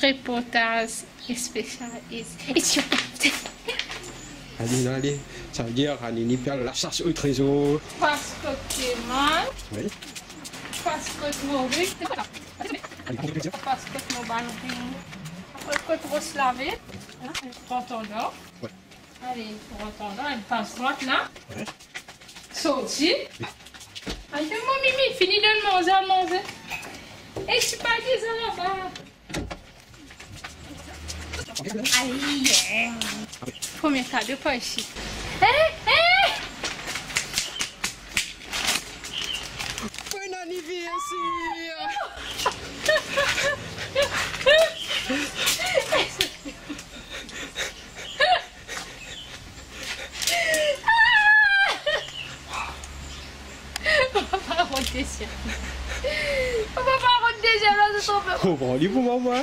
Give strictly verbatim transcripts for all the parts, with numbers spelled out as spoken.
Reportaz espesial is, it's your birthday. Ale, non, ale. Savedir, Anini pe al lasas o trezor. Pas kot Kemal. Wi. Pas kot Moris. Ale, bon, bon, bon. Pas kot mo bann ring. Kot, kot Roslave. Pran ton dor. Wi. Ale, pran ton dor, enn pas drwat la. Wi. Sorti. Wi. Al donn mwa Mimi, fini donn manze, al manze. E ti pa deza laba. Ayi, eh. Premie kado par isi. Eh, eh! Bon aniverser! Ou pa rod deziem. Ou pa rod deziem la, zot tronp. Mo pran li pou mama.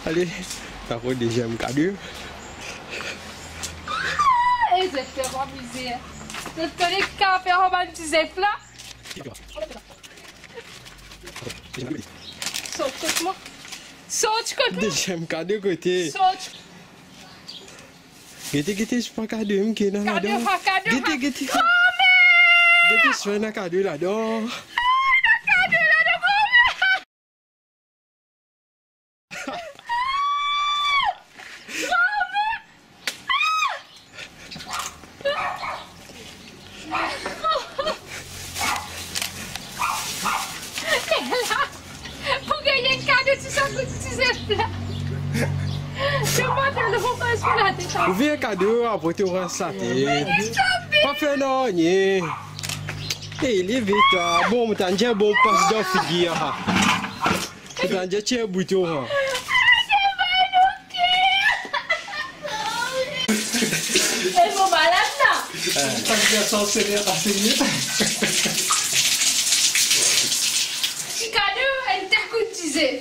Ale, ta pran deziem kado. E zot fer mwa mizer. Zot kone ki kapav fer ar bann ti zef la? Sort kot mwa. Sort kot mwa. Deziem kado kote? Sort. Gete, gete, se pa kado mem ki ena ladan. Kado pa, kado pa. Gete, gete. Granmem! Gete, se ena kado ladan. Ah, ena kado ladan, granmem! Ah! Granmem! Ah! Pou gagn enn kado, ti sa kout ti zef la. Demann li, ou pa koz pou latet. Ou vinn kado, apre to rans latet. Pa fer nanye. Ey, leve twa. Bon, mo tann dir bon pas dan figir, ha. Mo tann dir tir bouton, ha. E mo malad la. Eh. Sa ki a sanse ler ase bien. Ti kado, enn ta kout ti zef.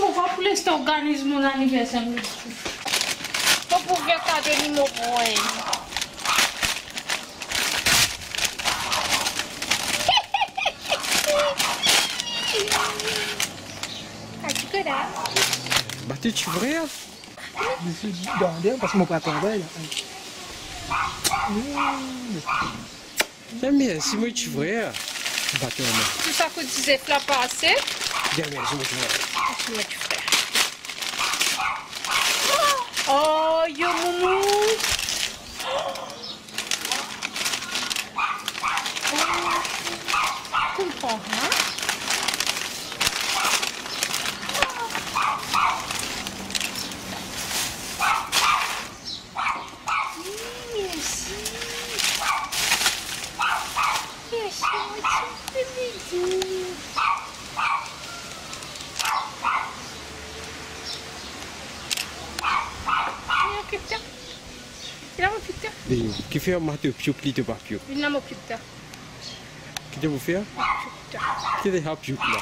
Mo pa pou les organiz mo laniverser, mo pou fer kado ni mo bway. Ba to ti frer? Li ti dan de, parski mo pa travay la. Hmm. Bien, mersi, mo ti frer. Ba to mama. Tou sa kout ti zef la pase. Bien, mersi, mo ti frer. Mersi, mo ti frer. Oh, yo, moumou. Konpran, hein? Mersi. Mersi, mon ti bebe. Vinn okip twa. Vinn okip twa. Be, kifer mo to piouk, li to pa piouk? Vinn la, mo piouk twa. Ki to pou fer? Piouk twa. Ki to pe piouk la?